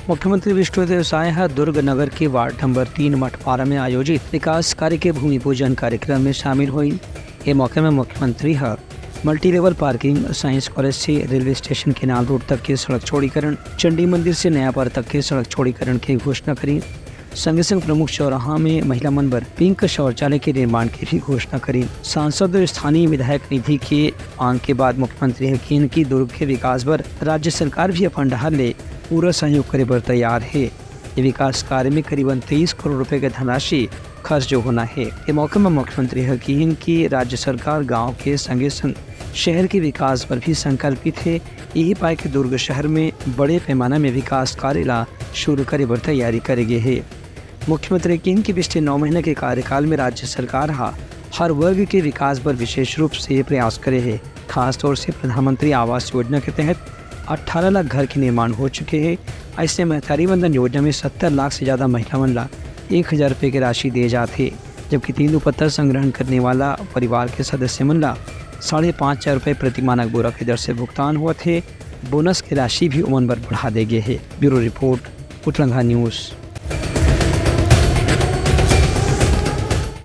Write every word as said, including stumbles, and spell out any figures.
मुख्यमंत्री विष्णुदेव साय ह दुर्ग नगर के वार्ड नंबर तीन मठपारा में आयोजित विकास कार्य के भूमि पूजन कार्यक्रम में शामिल होइस। ए मौके में मुख्यमंत्री ह multi level parking, science college से रेलवे स्टेशन केनाल रोड तक के सड़क चौड़ीकरण, चंडी मंदिर से नया पर तक के सड़क चौड़ीकरण के घोषणा करिस। संगे संग प्रमुख चौराहा में महिला मन बर पिंक शौचालय के निर्माण के भी घोषणा करिस। सांसद अउ स्थानीय विधायक निधि के मांग के बाद मुख्यमंत्री ह किहिन कि दुर्ग के विकास बर राज्य सरकार भी अपन डहर ले पूरा सहयोग करे बर तैयार हे। ये विकास कार्य में करीबन तेईस करोड़ रुपए के धनराशि खर्च जो होना हे। ये मौके में मुख्यमंत्री ह किहिन कि राज्य सरकार गांव के संगे संग शहर के विकास बर भी संकल्पित हे। यही पाय के दुर्ग शहर में बड़े पैमाना में विकास कार्य ला शुरू करे बर तैयारी करे गे हे। मुख्यमंत्री किहिन कि पिछले नौ महीना के कार्यकाल में राज्य सरकार हा हर वर्ग के विकास बर विशेष रूप से प्रयास करे हे। खासतौर से प्रधानमंत्री आवास योजना के तहत अठारह लाख घर के निर्माण हो चुके हे। ऐसे महतारी वंदन योजना में सत्तर लाख से ज्यादा महिला मन ला एक हजार रुपए के राशि दिए जात हे, जबकि तेंदूपत्ता संग्रहण करने वाला परिवार के सदस्य मन ला साढ़े पाँच हजार रुपए प्रति मानक बोरा के दर से भुगतान होत हे। बोनस के राशि भी ओमन बर बढ़ा दे गे हे। Bureau report, Utlangha news.